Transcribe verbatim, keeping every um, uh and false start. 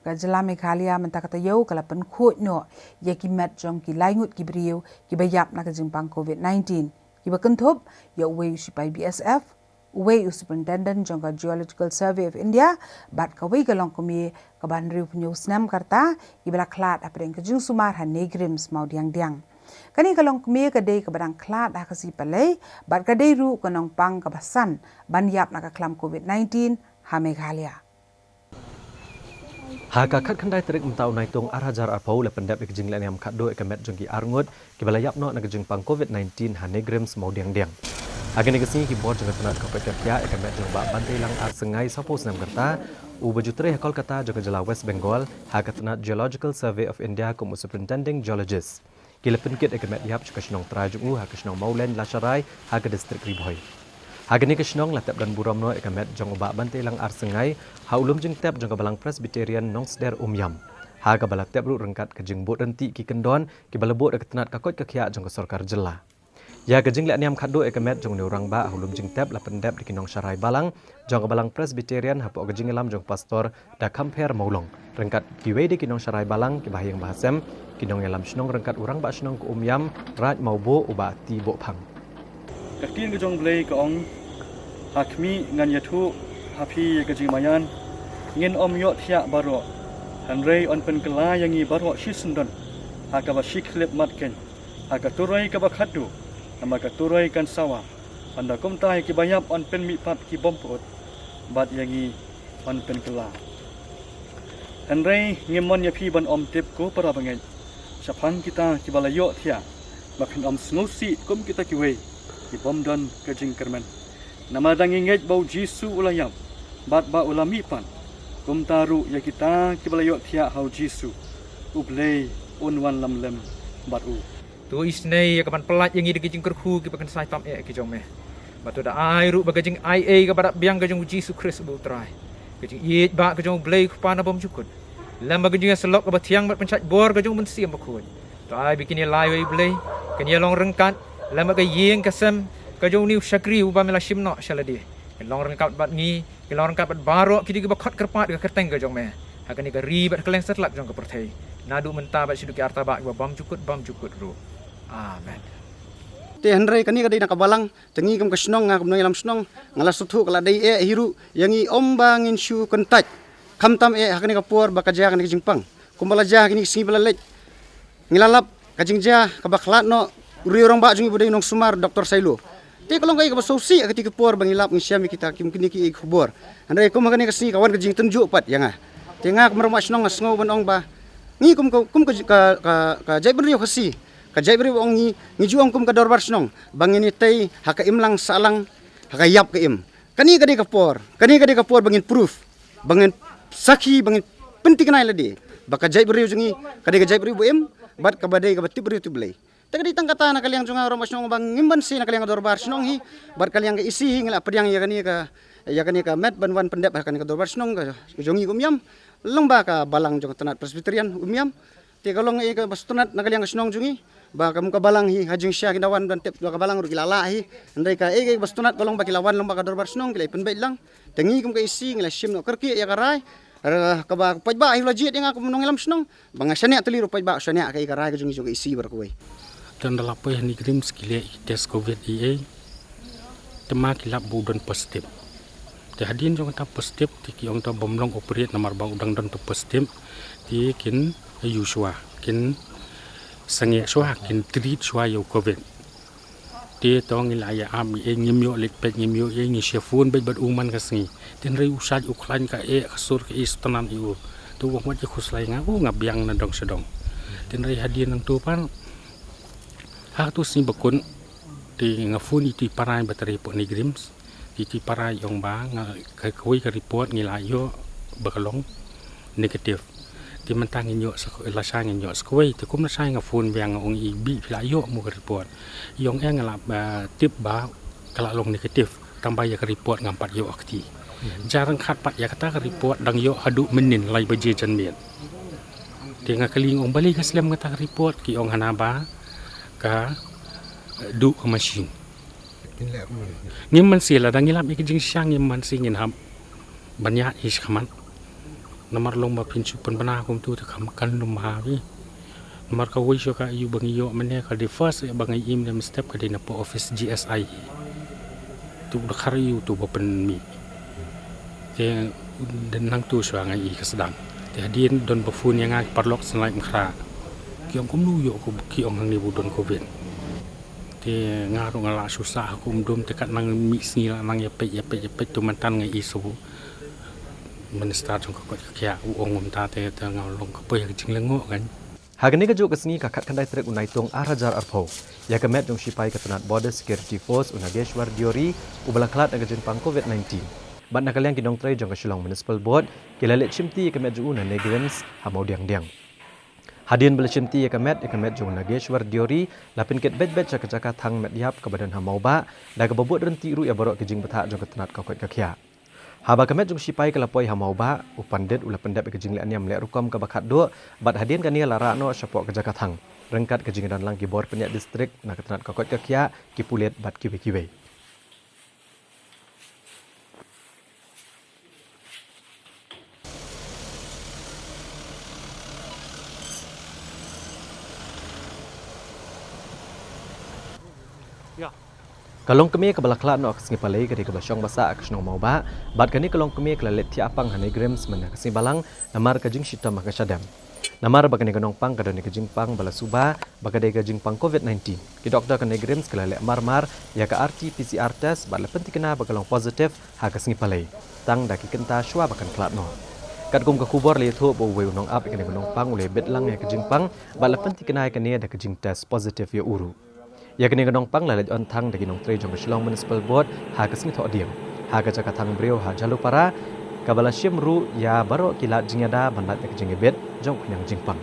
Ka jylla Meghalaya mynta ka taïew ka la pynkhuid noh ïa ki met jong ki lai ngut ki briew kiba ïap na ka jingpang covid nineteen, kiba kynthup ïa uwei u sipai B S F, uwei u superintendent jong ka Geological Survey of India, bad kawei ka longkmie kaba hynriewphew snem ka rta, kiba la khlad hapdeng ka jingsumar ha NEIGRIHMS Mawdiangdiang. Kane ka longkmie ka dei kaba dang khlad ha ka sngi Palei, bad ka dei ruh ka nongpang kaba san ban ïap na ka khlam covid nineteen ha Meghalaya. Ha ka khatkhyndai tarik mynta u Naitung ar hajar arphew la pyndep ïa ka jinglehniam khatduh ïa ka met jong ki arngut kiba la ïap noh na ka jingpang covid nineteen ha NEIGRIHMS Mawdiangdiang. Ha kane ka sngi ki bor jong ka tnat ka koit ka khiah ïa ka met jong u Bah Banteilang R. Syngai, sawphew snem ka rta, uba ju trei ha Kolkata jong ka jylla West Bengal ha ka tnat Geological Survey of India kum u Superintending Geologist. Ki la pynkit ïa ka met ïap sha ka shnong trai jong u ha ka shnong Mawleiñ Lasharai ha ka distrik Ri Bhoi. Ha kane ka shnong la tep don burom noh ïa ka met jong u Bah Banteilang R. Syngai ha u lum jingtep jong ka Balang Presbyterian Nongsder Umiam, ha kaba la tep ruh ryngkat ka jingbud ryntih ki kyndon kiba la bud da ka tnat ka koit ka khiah jong ka sorkar jylla. Ïa ka jinglehniam khatduh ïa ka met jong une u rangbah ha u lum jingtep la pyndep da ki nongsharai balang jong ka Balang Presbyterian hapoh ka jingïalam jong u Pastor Da Khampher Mawlong, ryngkat kiwei de ki nongsharai balang, ki bahaïing bahasem, ki nongïalam shnong ryngkat u rangbah shnong ka Umiam, Raid Mawboh, u Bah T. Bohphang. Ka ktien ka jong U Blei ka ong, ha khmih ngan ïathuh ha phi ïa ka jingmaïan, ngin ym ïohthiah baroh, hynrei yn pynkylla ïa ngi baroh shisyndon ha kaba shi khyllipmat keiñ, ha ka turoi kaba khatduh, namar ka turoi kan sawa. Hynda kumta ïa kiba ïap yn pynmihpat ki bym pyut, bad ïa ngi yn pynkylla. Hynrei ngim mon ïa phi ban ym tip, ko para bangeit, shaphang kita kiba la ïohthiah, ba phin ym sngewsih kum kita kiwei ki bym don ka jingkyrmen. Namar da ngi ngeit ba U Jisu u la ïap bad ba u la mihpat, kumta ruh ïa kita kiba la ïohthiah ha U Jisu, U Blei un wan lamlem bad u. To isynei ïa ka ban pyllait ïa ngi da ki jingkyrkhu kiba kynsai tam eh ki jong me. Bad to da ai ruh ba ka jingaiei kaba dap biang ka jong U Jisu Khrist uba U Trai, ka jingïeit ba ka jong U Blei Kpa na bymjukut, lem bad ka jingïasyllok kaba thiang bad pynshait bor ka jong U Mynsiem Bakhuid, to ai ba kine lai wei, Blei, kin ïa long ryngkat, lem bad ka ïing ka sem ka jong une u shakri uba me la shim noh sha lade, kin long ryngkat bad ngi, kin long ryngkat bad baroh kito kiba khot kyrpad ïa ka kyrteng ka jong me ha kane ka ri bad ha kylleng satlak jong ka pyrthei, naduh mynta bad shaduh ki artabah kiba bymjukut bymjukut ruh. Amen. Te hynrei kane ka dei na ka balang, te ngi kum ka shnong, nga kum nongïalam shnong, nga la sngewthuh ka la dei eh hi ruh ïa ngi ym ba ngin shu kyntait khamtam eh ha kane ka por ba ka jia kane ka jingpang. Kumba la jia ha kine ki sngi ba la leit, ngi la lap ka jingjia kaba khlad noh u riew rangbah jong ngi ba dei u nongsumar Doctor Sailo. Te ka long kaei kaba sngewsih ha kito ki por ba ngi lap ngi shem ïa kita ki, kine ki khubor. Hynrei kum ha kane ka sngi ka wan ka jingtynjuh pat ïa nga. Te nga kum rangbah shnong nga sngew ban ong ba ngi kum ka, kum ka, ka, ka, ka jaitbynriew Khasi, ka jaitbynriew ba ong ngi, ngi ju ong kum ka dorbar shnong ba ngin ïatei ha ka imlang sahlang, ha ka ïap ka im. Kane ka dei ka por, kane ka dei ka por ba ngin proof, ba ngin sakhi, ba ngin pynthikna ïa lade ba ka jaitbynriew jong ngi ka dei ka jaitbynriew ba im bad kaba dei kaba tip briew tip Blei. Te ka dei tang kata na ka liang jong nga rangbah shnong ba ngim banse na ka liang ka dorbar shnong hi bad ka liang ka E C hi, ngi la pdiang ïa kane ka, ïa kane ka met ban wan pyndep ha kane ka dorbar shnong ka jong ngi ka Umiam, lyngba ka balang jong ka tnat Presbyterian Umiam. Te ka long eh kaba sngewtynnat na ka liang ka shnong jong ngi ba kum ka balang hi ha jingshisha ki da wan ban tip da ka balang ruh ki la lah hi. Hynrei kaei kaba sngewtynnat ka long ba ki la wan lyngba ka dorbar shnong, ki la pynbeit lang. Te ngi kum ka E C ngi la shim noh kyrkieh ïa ka rai kaba u paidbah hi u la jied ïa nga kum u nongïalam shnong ba nga shaniah tylli ruh u paidbah u shaniah kaei ka rai ka jong ngi jong ka E C baroh kawei. Te ynda la poi ha NEIGRIHMS ki leh ki test covid eiei, te ma ki lap ba u don positive. Te hadien jong kata positive te ki ong to bym long operate namar ba u dang don to positive. Te kin ïa shuwa, kin sangeh shuwa, kin treat shuwa ïa u covid. Te to ngi la ïa ap, eh, ngim ïoh leit peit, ngim ïoh, eh, ngi shah phone beit bad u man ka sngi. Te hynrei u shait u khlaiñ ka eh ka sur ka eh sngewtynnat ïa u. Te u ong wat ïa khuslai nga, u nga biang na dong sha dong. Te hynrei hadien nangto pat ha kato sngi ba kut te nga phone ïa itu i para ba trei hapoh NEIGRIHMS. Ïa itu i para i ong ba nga, ka, kawei ka report ngi la ïoh ba ka long negative. Te mynta ngin ïoh sa, lashai ngin ïoh sa kawei, te kum lashai nga phone biang nga ong i bih phi la ïoh mo ka report. I ong eh nga la, ah, tip ba ka la long negative, tang ba ïa ka report ngam pat ïoh ha kti. Mhm. Jar ryngkat pat ïa kata ka report dang ïoh haduh mynnin lai baje janmiet. Te nga kylli nga ong balei ka slem kata ka report, ki ong hana ba ka, eh, duh ka machine. Ngim banse, lada ngi lap ïa ka jingshisha ngim banse ngin hap ban ïaid hi shakhmat. Namar long ba phin shu pynbna kumtu te kam kan lum ha wi. Namar ka wei shu ka ïoh ba ngi ïoh mynne ka dei first ba ngi im dem step ka dei na po office G S I. Tu da khar ïoh tu ba pynmih. Te den nang tu shu ngai i ka sdang. Te hadien don ba phone ïa nga ki paralok San Lai Mkhra. Ki ong kumno ïoh ko ki ong hangne ba don covid. Te nga ruh nga la shu sah ha kum dum te kat nang mih sngi la nang ïa peit ïa peit ïa peit tu mynta nga i shu. Minister jong ka koit ka khiah u ong kumta te te nga long ka poi ha ka jinglyngngoh kan. Ha kane kajuh ka sngi ka khatkhyndai tarik u Naitung ar hajar arphew, ïa ka met jong sipai ka tnat Border Security Force u Nageshwar Deori uba la khlad na ka jingpang covid nineteen. Bad na ka liang ki nongtrei jong ka Shillong Municipal Board ki la leit shimti ïa ka met jong u na NEIGRIHMS ha Mawdiangdiang. Hadien ba la shimti ïa ka met, ïa ka met jong u Nageshwar Deori la pynkit beit beit sha ka jaka thang met ïap kaba don ha Mawbah, da kaba bud ryntih ruh ïa baroh ki jingbthah jong ka tnat ka koit ka khiah. Haba ka met jong sipai ka la poi ha Mawbah, u pandit u la pyndep ïa ka jingleh niam leh rukom kaba khatduh, bad hadien kane la rah noh shapoh ka jaka thang ryngkat ka jingdon lang ki bor pynïaid district na ka tnat ka koit ka khiah, ki pulit bad kiwei kiwei. Ka longkmie kaba la khlad noh ha ka sngi Palei ka dei kaba shong ba sah ha ka shnong Mawbah, bad kane ka longkmie ka la leit thiah pang ha NEIGRIHMS mynne ha ka sngi Balang namar ka jingshitom ha ka shadem. Namar ba kane ka nongpang ka don ïa ka jingpang ba la suba ba ka dei ka jingpang covid nineteen. Ki doktor ka NEIGRIHMS ki la leh marmar ïa ka R T P C R test bad la pynthikna ba ka long positive ha ka sngi Palei, tang da ki kynta shuwa ba kan khlad noh. Katkum ka khubor la ïathuh ba uwei u nongap ïa kane ka nongpang u la bit lang ïa ka jingpang bad la pynthikna ïa kane da ka jingtest positive ïa u ruh. Ïa kane ka nongpang la leit on thang da ki nongtrei jong ka Shillong Municipal Board ha ka sngi Thohdieng ha ka jaka thang briew ha Jhalupara, kaba la shim ruh ïa baroh ki lad jingïada ban lait da ka jingïabit jong u khñiang jingpang.